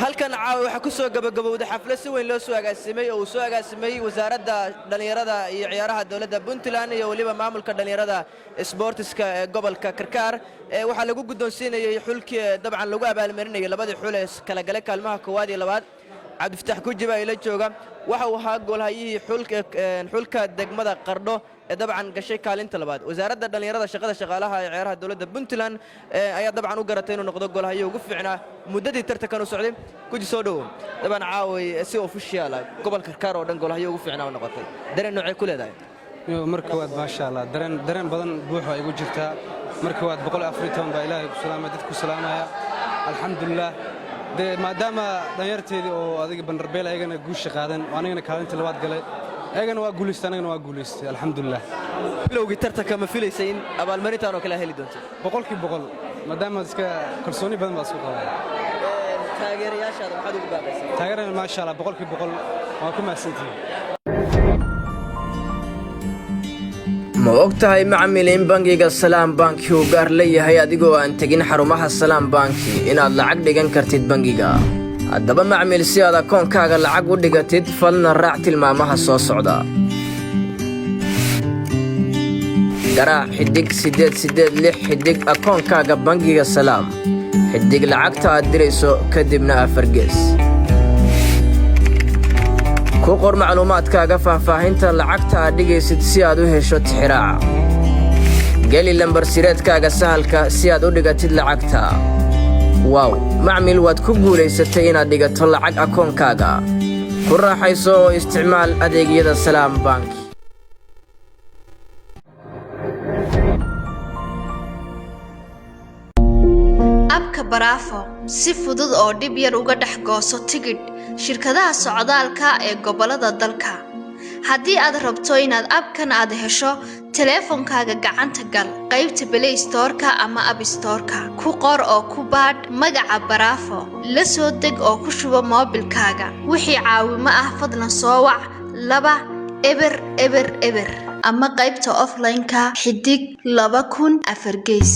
Halkan caawa waxaa ku soo gabagabowday xaflad si weyn loo soo agaasimay oo uu soo agaasimay Wasaaradda Dhallinyarada iyo Ciyaaraha Dowladda Puntland iyo weliba maamulka dhallinyarada sboortiska ee gobolka Karkaar. Waxaa lagu guddoonsiinayey xulkii, dabcan lagu abaalmarinayay labadii xul ee kala galay kaalmaha koowaad iyo labaad. Cabdifatax Kujiba ila jooga, waxa uu ahaa goolhayihii xulka degmada Qardho ee dabcan gashay kaalinta labaad. Wasaaradda Dhallinyarada, Shaqada, Shaqaalaha ee Ciyaaraha Dowladda Puntland ayaa dabcan u garatay inuu noqdo goolhayo ugu fiicnaa muddadii tartankan u socday. Kuji, soo dhowow. Dabcan caaway si official ah gobolka Karkaar oo dhan goolhayo ugu fiicnaa u noqotay. Dareen noocay ku leedahay? Marka waad, maasha Allah, dareen badan buuxo ay igu jirtaa. Marka waad 114 baa Ilaahay ku salaamaya, dadku salaamaya, alxamdulilah. Dee maadaama dhalinyarteedii oo adiga Bandarbeel ayagana guusha qaadan oo anigana kaalinta labaad galay, ayagana waa guulaystay, anigana waa guulaystay, alxamdulilah. Bilowgii tartanka ma filaysay in abaalmarintan oo kale heli doonto? 100%, maadaama iska kalsooni badan baa isku qabaa. Taageerayaashaada maxaad ugu baaqaysaa? Taageerana, maasha Allah, 100% waa ku mahadsantihiin. Ma og tahay, macmil, in bangiga Salaam Banki uu gaar leeyahay, adigoo aan tegin xarumaha Salaam Banki inaad lacag dhigan kartid bangiga? Haddaba macmil, si aad akoonkaaga lacag u dhigatid, falna raac tilmaamaha soo socda. Garaac *886# akoonkaaga bangiga Salaam, xidig lacagta aad dirayso, kadibna afargees. Ku qor macluumaadkaaga faahfaahinta lacagta aad dhigaysid si aad u hesho tixiraaca. Geli lambar sireedkaaga sahalka si aad u dhigatid lacagta. Wow macmil, waad ku guulaysatay inaad dhigato lacag akoonkaaga. Ku raaxayso oo isticmaal adeegyada Salaam Bank. App-ka Bravo, si fudud oo dhib yar uga dhex gooso tigidh shirkadaha socdaalka ee gobollada dalka. Haddii aad rabto inaad app-kan aad hesho taleefankaaga gacanta, gal qaybta Play Store-ka ama App Store-ka. Ku qor oo ku baadh magaca Bravo, la soo deg oo ku shubo moobilkaaga. Wixii caawimo ah, fadlan soo wac 2000 ama qaybta offline-ka *2000 4gees.